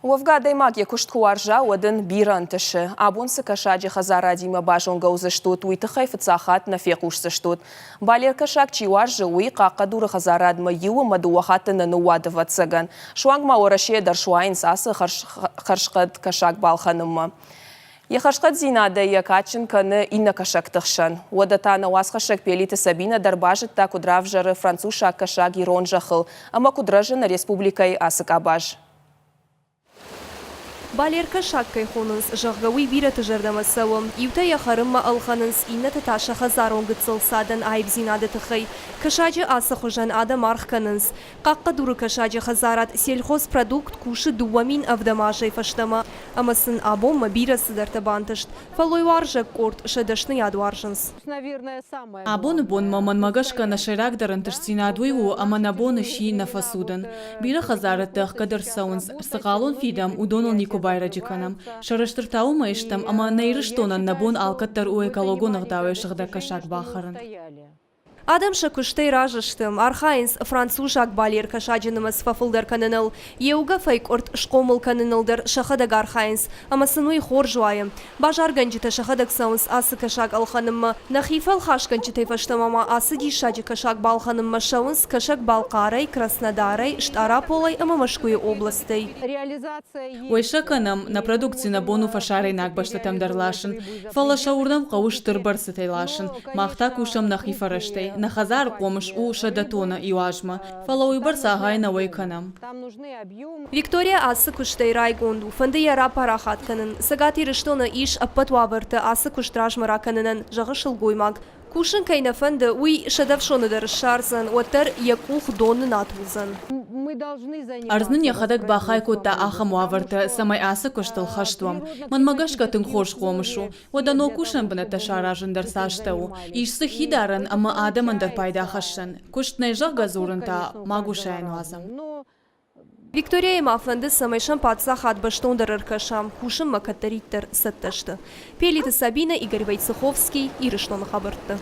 Уӕвгӕ адӕймаг йӕ куыст куы уарза, уӕд ын бирӕ ӕнтысы. Абон цы кӕсаджы хӕдзарадимӕ базонгӕ уыдзыстут, уый тыххӕй фыццаг хатт нӕ фехъусдзыстут. Балер кӕсаг чи уарзы, уый Хъахъхъӕдуры хӕдзарадмӕ иу ӕмӕ дыууӕ хатты нӕ ныууад, ӕвӕццӕгӕн. Суанг ма Уӕрӕсейӕ дӕр суайынц ацы хӕрзхъӕд кӕсаг балхӕнынмӕ. Йӕ хӕрзхъӕддзинадӕй йӕ кадджын кӕны иннӕ кӕсӕгты хсӕн. Уӕдӕ та нӕ уацхӕссӕг Пелиты Сабинӕ дӕр базыдта, куыд равзӕры францусаг кӕсаг ирон зӕххыл ӕмӕ куыд рӕзы нӕ республикӕйы ацы къабаз. Балер кӕсаг кӕй хонынц, зӕгъгӕ, уый бирӕты зӕрдӕмӕ цӕуы. Иутӕ йӕ хӕрынмӕ ӕлхӕнынц, иннӕтӕ та сӕ хӕдзарон гыццыл цадӕн аивдзинады тыххӕй. Кӕсаджы ацы хуызӕн адӕм аргъ кӕнынц. Хъахъхъӕдуры кӕсаджы хӕдзарад Сельхозпродукт кусы 2007 азӕй фӕстӕмӕ ӕмӕ сын абонмӕ бирӕ цыдӕртӕ бантыст. Фӕллойуарзӕг къорд сӕ дӕсныйад уарзынц. Абоны бонмӕ, мӕнмӕ гӕсгӕ, нӕ сӕйрагдӕр ӕнтыстдзинад уый у, ӕмӕ нӕ бон сси нӕ фӕцудын. Бирӕ хӕдзарӕдтӕ ӕхгӕд ӕрцӕуынц, цы хъалон фидӕм, уыдоныл никуы байрӕджы кӕнӕм. Сӕрыстыр та уымӕй стӕм, ӕмӕ нӕ Ирыстонӕн нӕ бон алкӕддӕр у экологон ӕгъдауӕй сыгъдӕг кӕсаг бахӕрын. Адӕм сӕ куыстӕй разы сты, архайынц французаг балер кӕсаджы нымӕц фӕфылдӕр кӕныныл, еугӕфӕй къуыртт схъомыл кӕныныл дӕр сӕхӕдӕг архайынц, ӕмӕ сын уый хорз уайы. Базаргӕнджытӕ сӕхӕдӕг цӕуынц ацы кӕсаг ӕлхӕнынмӕ. Нӕхи фӕлхасгӕнджытӕй фӕстӕмӕ ма ацы диссаджы кӕсаг балхӕнынмӕ ссӕуынц Кӕсӕг-Балхъарӕй, Краснодарӕй, Стъараполӕй ӕмӕ Мӕскуыйы областтӕй. Уӕй сӕ кӕнӕм, нӕ продукци нӕ бон у фӕсарӕйнаг бӕстӕтӕм дӕр ласын, фӕлӕ сӕ уырдӕм хъӕуы стыр бӕрцытӕй ласын. Мах та кусӕм нӕхи фӕрӕзтӕй. Нӕ хӕдзары хъомыс у 100 тоннӕ иу азмӕ, фӕлӕ уыйбӕрц агъай нӕ уӕй кӕнӕм. Виктория ацы куыстӕй райгонд у, фӕнды йӕ рапарахат кӕнын. Цӕгат Ирыстоны ис ӕппӕт уавӕртӕ ацы куыст размӕ ракӕнынӕн, зӕгъы сылгоймаг. Кусын кӕй нӕ фӕнды, уый сӕдӕфсоны дӕр ссардзӕн, уӕддӕр йӕ къух доны нӕ атулдзӕн. Ӕрдз нын йӕхӕдӕг бахай кодта ахӕм уавӕртӕ, цӕмӕй ацы куыстыл хӕст уӕм. Мӕнмӕ гӕсгӕ тынг хорз хъомыс у. Уӕдӕ ног кусӕн бынӕттӕ саразын дӕр цастӕ у. Ис дзы хидарӕн ӕмӕ адӕмӕн дӕр пайда хӕссӕн. Куыст нӕй зӕгъгӕ дзурын та магусайӕн уадзӕм. Викторияйы ма фӕнды, цӕмӕй сӕм паддзахад бӕстондӕр ӕркӕса, кусынмӕ кӕддӕриддӕр цӕттӕ сты. Пелиты Сабинӕ, Игорь Войцеховский, Ирыстоны хабӕрттӕ.